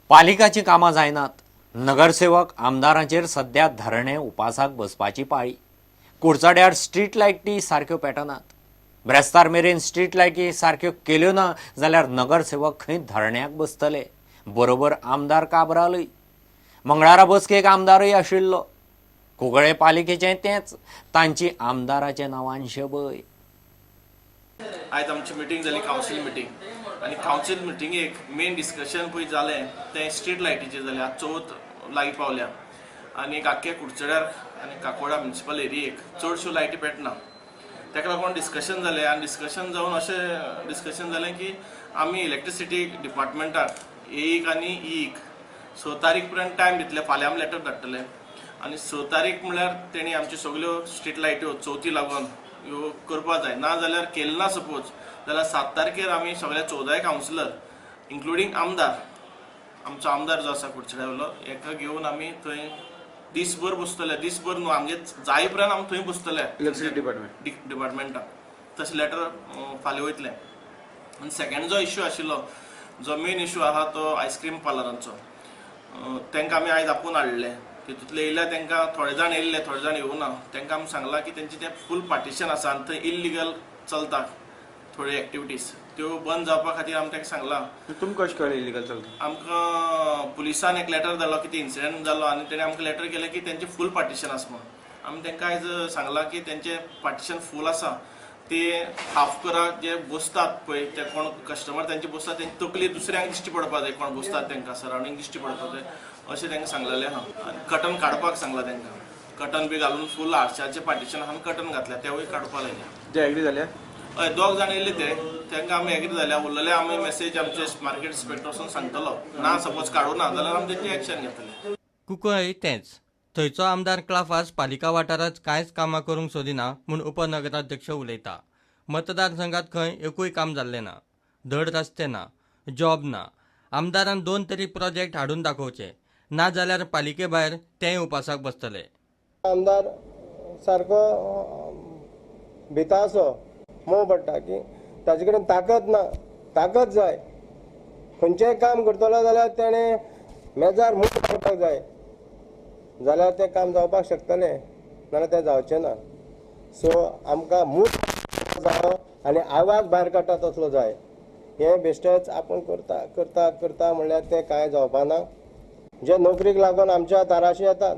पालिकाचीं कामां जायनात. नगरसेवक, आमदारांचेर सध्या धरणे उपासाक बसपाची पाळी. कुडचड्यार स्ट्रीट लायटी सारक्यो पेटनात. ब्रेस्तार मेरेन स्ट्रीट लायटी सारक्यो केल्यो ना जाल्यार नगरसेवक खंय धरण्याक बसतले. बरोबर आमदार काब्रालय. मंगळारा बसकेक आमदारय आशिल्लो. कुंकळे पालिकेचें तेंच, तांची आमदाराच्या नांवान शबय. आयज आमची मिटींग जाली, कावन्सील मिटींग, आनी कावन्सील मिटिंगेक मेन डिस्कशन पळय जालें तें स्ट्रीट लायटीचें जालें. आज चवथ लागीं पावल्या आनी एक आख्खे कुडचड्यार आनी काकोडा म्युनिसिपल एरियेक चडश्यो लायटी पेटना. ताका लागून डिस्कशन जालें आनी डिस्कशन जावन अशें डिस्कशन जालें की आमी इलेक्ट्रिसिटी डिपार्टमेंटाक एईक आनी ईक 6 तारीख पर्यंत टायम दितले. फाल्यां आमी लेटर धाडटले आनी 6 तारीख म्हणल्यार तेणी आमच्यो सगल्यो स्ट्रीट लायट्यो चवथी लागून ह्यो करपा जाय. ना जाल्यार, केलें ना सपोज जाल्यार 7 तारखेर आमी सगळे 14 कावन्सिलर, इन्क्लुडींग आमदार, आमचो आमदार जो आसा कुडचड्यावयलो, हेका घेवन आमी थंय दीसभर बसतले. दीसभर न्हू, आमगे जाय पर्यंत आमी थंय बसतले. Electricity department. डिपार्टमेंटाक तशें लेटर फाल्यां वयतलें. आनी सेकंड जो इश्यू आशिल्लो, जो मेन इश्यू आहा तो आयस्क्रीम पार्लरांचो. तांकां आमी आयज आपोवन हाडले. तितूंतले येयल्या तांकां, थोडे जाण येयल्ले, थोडे जाण येवना. तांकां आमी सांगलां की तेंचे तें फूल पार्टिशन आसा आनी थंय इल्लिगल चलता थोड्यो एक्टिविटीज, त्यो बंद जावपा खातीर आमी तांकां सांगलां. तुमकां कशें कळ्ळें इलिगल चलता? आमकां पुलिसान एक लेटर धाडलो की ते इन्सिडंट जालो आनी तेणें आमकां लेटर केलें की तेंचें फूल पार्टिशन आसा म्हणून. आमी तांकां आयज सांगलां की तेंचें पार्टिशन फूल आसा, ते हाफ करा. जे बसतात पळय, ते कोण कस्टमर तेंचे बसतात, तेंची तकली दुसऱ्यांक दिश्टी पडपा जाय. कोण बसतात तांकां सरावंडींग दिश्टी पडपा जाय अशें तांकां सांगलेलें आहा. आनी कर्टन काडपाक सांगलां तांकां. कर्टन बी घालून फूल आरशाचें पार्टिशन आहा, कर्टन घातल्या, तेवूय काडपा लायल्या. ते एग्री जाल्या? हय, दोग जाण येयल्ले ते, तांकां आमी एग्री जाल्या. उरलेले आमी मेसेज आमचे मार्केट इन्स्पेक्टर वचून सांगतलो. ना सपोज काडूना जाल्यार आमी तेंची एक्शन घेतले. कुंकळ्ळेय तेंच. थंयचो आमदार क्लाफास पालिका वाठारांत कांयच कामां करूंक सोदिना म्हूण उपनगराध्यक्ष उलयता. मतदारसंघात खंय एकूय काम जाल्लें ना. धड रस्ते ना, जॉब ना. आमदारान दोन तरी प्रोजेक्ट हाडून दाखोवचे, ना जाल्यार पालिके भायर तेय उपासाक बसतले. आमदार सारको भिता असो मोव पडटा की ताजे कडेन ताकद ना. ताकद जाय. खंयचेंय काम करतलो जाल्यार तेणें मेजार मूठ मारपाक जाय, जाल्यार तें काम जावपाक शकतलें, नाजाल्यार तें जावचें ना. सो आमकां मूठ जायो आनी आवाज भायर काडटा तसलो जाय. हें बेश्टेच आपूण करता करता करता म्हणल्यार तें कांय जावपा ना. जे नोकरीक लागून आमच्या दाराशी येतात,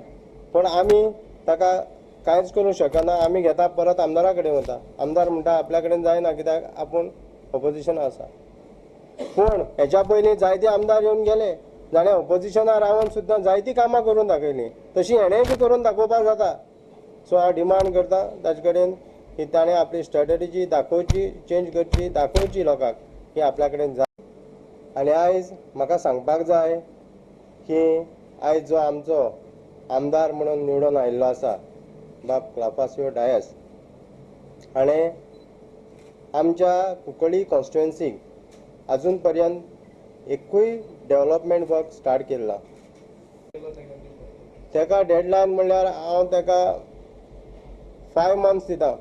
पूण आमी ताका कांयच करूंक शकना. आमी घेता, परत आमदारा कडेन वता. आमदार म्हणटा आपल्या कडेन जायना, कित्याक आपूण ऑपोजिशना आसा. पूण हेच्या पयलीं जायते आमदार येवन गेले जाणें ऑपोजिशना रावन सुद्दां जायतीं कामां करून दाखयलीं. तशी हेणें बी करून दाखोवपाक जाता. सो हांव डिमांड करता ताजे कडेन की ताणें आपली स्ट्रेटजी दाखोवची, चेंज करची, दाखोवची लोकांक की आपल्या कडेन जाय. आनी आयज म्हाका सांगपाक जाय की आयज जो आमचो आमदार म्हणून निवडून आयिल्लो आसा, बाब क्लाफासियो डायस, हाणें आमच्या कुंकळी कॉन्स्टिट्युएन्सीक अजून पर्यंत एकूय डेवलपमेंट वर्क स्टार्ट केल्लो ना. ताका डेडलायन म्हणल्यार हांव ताका 5 मंथ्स दिता.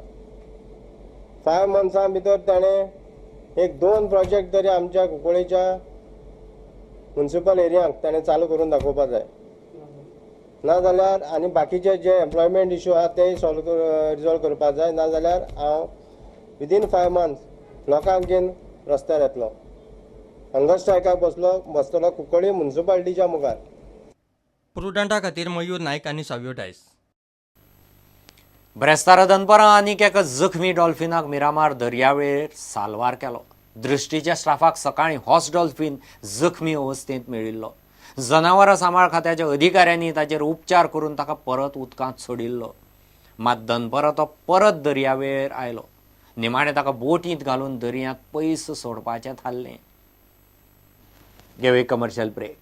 5 मंथ्सां भितर ताणें एक दोन प्रोजेक्ट तरी आमच्या कुंकळीच्या म्युनिसिपल एरियांक ताणें चालू करून दाखोवपा जाय. ना जाल्यार आनी बाकीचे जे एम्प्लॉयमेंट इशू आहा तेय सॉल्व, रिजॉल्व करपाक जाय. ना जाल्यार हांव विदीन 5 मंथ्स लोकांक घेवन रस्त्यार येतलो, हंगर स्ट्रायकाक बसतलो कुंकळी म्युनिसिपालिटीच्या मुखार. प्रुडंटा खातीर मयूर नायक आनी सावियो डायस. ब्रेस्तारा दनपरां आनीक एका जखमी डॉल्फिनाक मिरामार दर्यावेळेर साल्वार केलो. दृश्टीच्या स्टाफाक सकाळीं होच डॉल्फिन जखमी अवस्थेंत मेळिल्लो. जनावरां सांबाळ खात्याच्या अधिकाऱ्यांनी ताचेर उपचार करून ताका परत उदकांत सोडिल्लो. मात दनपरां तो परत दर्यावेळेर आयलो. निमाणें ताका बोटींत घालून दर्यांत पयस सोडपाचें थारलें. घेवया कमर्शियल ब्रेक.